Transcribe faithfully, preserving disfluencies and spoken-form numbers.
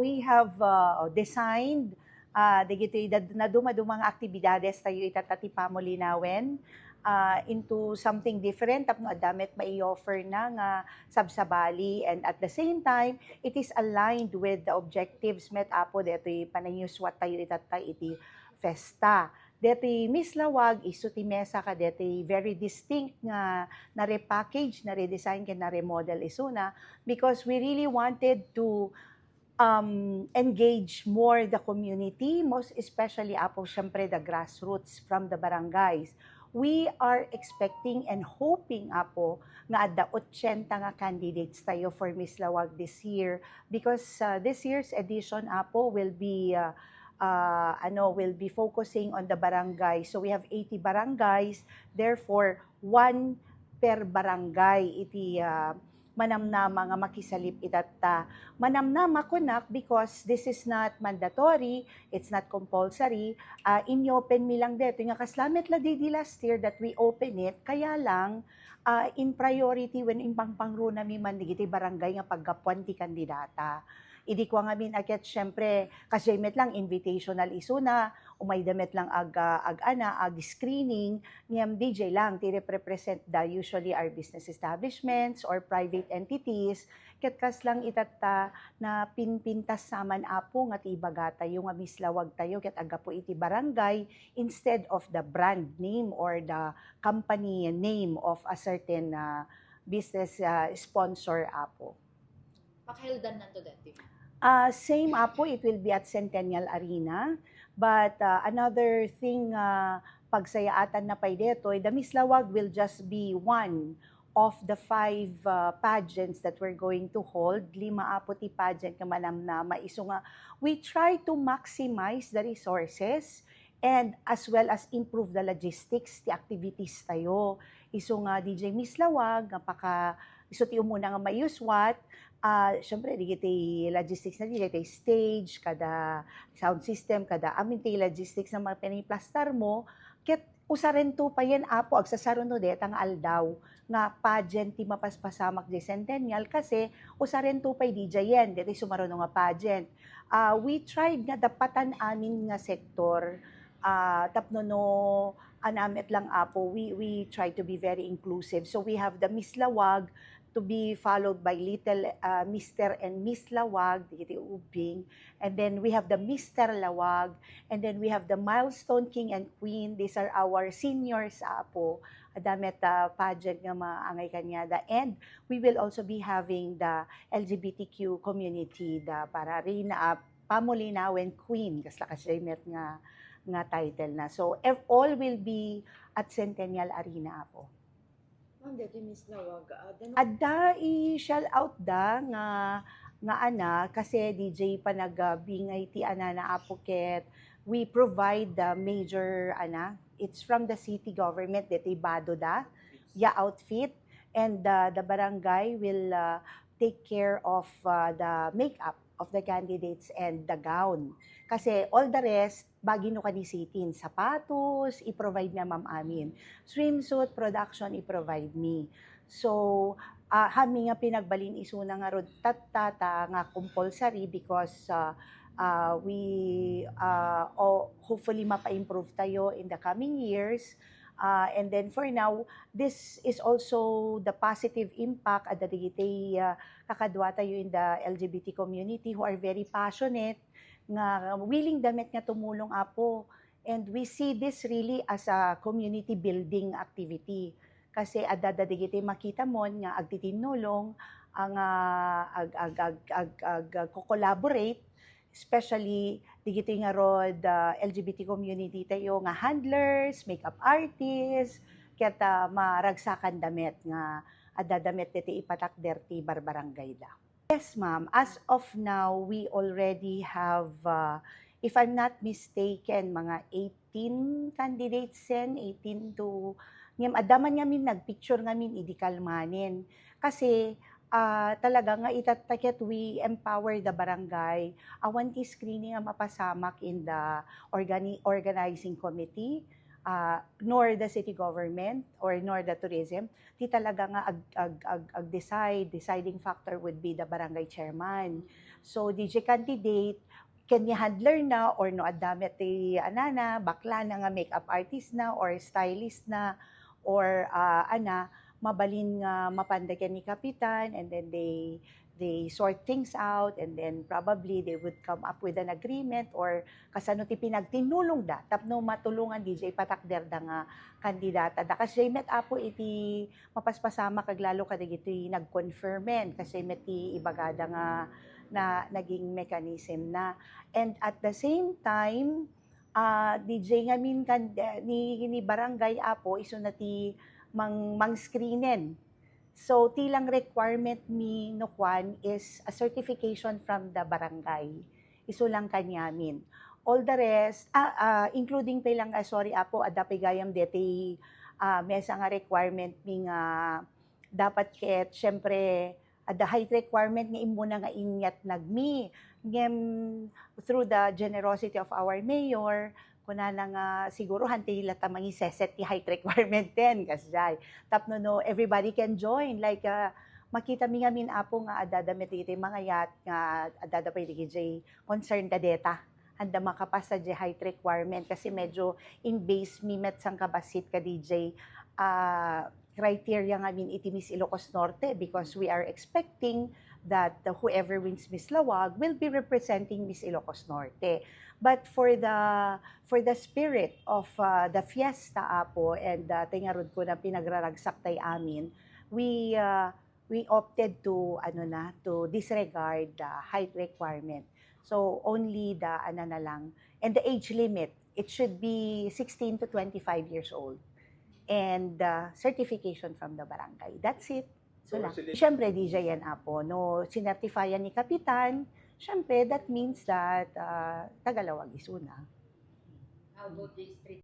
We have, uh, designed, uh, dagiti dad-, nadumaduma nga aktibidades tayo ita ti pamulinawen, uh, into something different tapno adda met mai-offer na nga sabsabali, and at the same time, it is aligned with the objectives met, Apo, detoy panangiyuswat tayo ita iti festa. Detoy Miss Lawag, isu ti mesa kadetoy very distinct nga na-repackage, na-redesign, ken na-remodel isuna, because we really wanted to, um, engage more the community, most especially, Apo, syempre, the grassroots from the barangays. We are expecting and hoping, Apo, nga adda ochenta nga candidates tayo for Miss Lawag this year, because, uh, this year's edition, Apo, will be, uh, uh, ano, will be focusing on the barangay. So we have eighty barangays, therefore, one per barangay iti, uh, manamnama nga makisalip itatta. Manamnama kunak because this is not mandatory, it's not compulsory. Uh, in-open mi lang detoy nga kasla met la di, di last year that we open it, kaya lang, uh, in priority when impangpangruna mi man dagiti barangay nga paggapuan ti kandidata. Idi kua ngamin a ket, syempre, kasdiay met lang invitational isuna, umayda met lang ag-, ah, ag-ana, ag-screening, ngem D J lang ti represent da usually our business establishments or private entities, ket kas lang itatta na pinpintas saman, Apo, nga ti ibagatayo nga Miss Lawag tayo ket aggapu iti barangay instead of the brand name or the company name of a certain, ah, business, ah, sponsor, Apo. Pakaheldannanto dati? Ah, same, Apo, it will be at Centennial Arena. But, ah, another thing, ah, pagsayaatanna pay detoy, the Miss Lawag will just be one of the five, ah, pageants that we're going to hold. Lima, Apo, ti pageant nga manamnama. Isu nga, we try to maximize the resources and as well as improve the logistics ti activities tayo. Isu nga D J Miss Lawag, nga paka-, isu ti umuna nga maiuswat, ah, syempre, dagiti logistics na, dagiti stage, kada sound system, kada amin ti logistics na mapiniplastar mo, ket usarento payen, Apo, agsasaruno deta nga aldaw nga pageant ti mapaspasamak di Centennial, kasi usarento pay di jayen, deti sumaruno nga pageant. Ah, we tried nga dapatan amin nga sektor, ah, tapno no, anamet lang, Apo, we, we try to be very inclusive. So we have the Miss Lawag, to be followed by Little, ah, Mister and Miss Lawag, dagiti ubing. And then we have the Mister Lawag, and then we have the Milestone King and Queen. These are our seniors, Apo. Adda met, ah, pageant nga maangay kaniada. And we will also be having the L G B T Q community, the Para Reyna, ah, Pamulinawen Queen, kasla kasdiay met nga, nga title na. So, ev-, all will be at Centennial Arena, Apo. Ma'am, dati Miss Lawag, ah, dano- Adda i-shell out da nga, nga ana, kasi D J panagbingay ti anana, Apo, ket we provide the major, ana, it's from the city government, deti bado da, ya outfit, and, uh, the barangay will, uh, take care of, uh, the makeup of the candidates and the gown. Kasi all the rest, bagi no kani sitin, sapatos, i-provide na, ma'am, amin. Swimsuit production, i-provide mi. So, ah, hami nga pinagbalin isuna ngarud tatta ta nga compulsory because, ah, ah, we, ah, o-, hopefully mapa-improve tayo in the coming years. Ah, and then for now, this is also the positive impact adda dagiti, ah, kakadua tayo in the L G B T community who are very passionate, nga willing da met nga tumulong, Apo. And we see this really as a community building activity. Kasi adda dagiti makita mon nga agtitinnulong, a nga ag-, ag-, ag-, ag-, ag-, agko-collaborate, especially dagiti ngarud, ah, L G B T community tayo nga handlers, makeup artists, ket, ah, maragsakan da met nga adda da met deti ipatakder ti barbarangay da. Yes, ma'am. As of now, we already have, ah, if I'm not mistaken, mga eighteen candidates, Sen, eighteen to, ngem adda man ngamin nagpicture ngamin idi kalmanen. Kasi, ah, talaga nga itatta ket we empower the barangay. Awan ti screening a mapasamak in the organi-, organizing committee, ah, nor the city government or nor the tourism. Ti talaga nga ag-, ag-, ag-, ag-decide, deciding factor would be the barangay chairman. So, D J candidate, ken ni handler na, or no adda met ti anana, bakla na nga makeup artist na, or stylist na, or, ah, ana, mabalin nga mapanda ken ni Kapitan, and then they, they sort things out, and then probably they would come up with an agreement, or kasano ti pinagtinulongda tapno matulongan D J patakderda nga kandidata. Da kasjay met, Apo, iti mapaspasamak aglalo kadagiti nag-confirmen, kasjay met ti ibagada nga na naging mechanism na. And at the same time, ah, D J ngamin kan, ni, ni barangay, Apo, isuna ti mang-, mang-screenen. So, ti lang requirement mi no kuan is a certification from the barangay. Isu lang kaniamin. All the rest, ah, ah, including pay lang, ah, sorry, Apo, adda pay gayam deti, ah, mesa nga requirement mi nga dapat ket, syempre, adda height requirement nga immuna nga inyatnagmi. Ngem, through the generosity of our mayor, kunana nga siguro hantay latta mangiseset ti height requirement ten, kasjay. Tapno no everybody can join, like, ah, makita mi ngamin, Apo, nga adda da met iti mangayat nga adda da pay di J concern da deta. Anda makapasa di height requirement kasi medyo in base mi met sangkabassit ka D J, ah, criteria ngamin iti Miss Ilocos Norte because we are expecting that whoever wins Miss Laoag will be representing Miss Ilocos Norte. But for the, for the spirit of, uh, the fiesta, Apo, and, uh, tay ngarud ko na pinagraragsak tay amin, we, uh, we opted to, ano na, to disregard the height requirement. So, only the, ano na lang, and the age limit, it should be sixteen to twenty-five years old. And, uh, certification from the barangay. That's it. So, so lang. Siyempre, D J yan, Apo. No, sinertifayan ni Kapitan, siyempre, that means that, uh, taga Laoag isuna. How about the street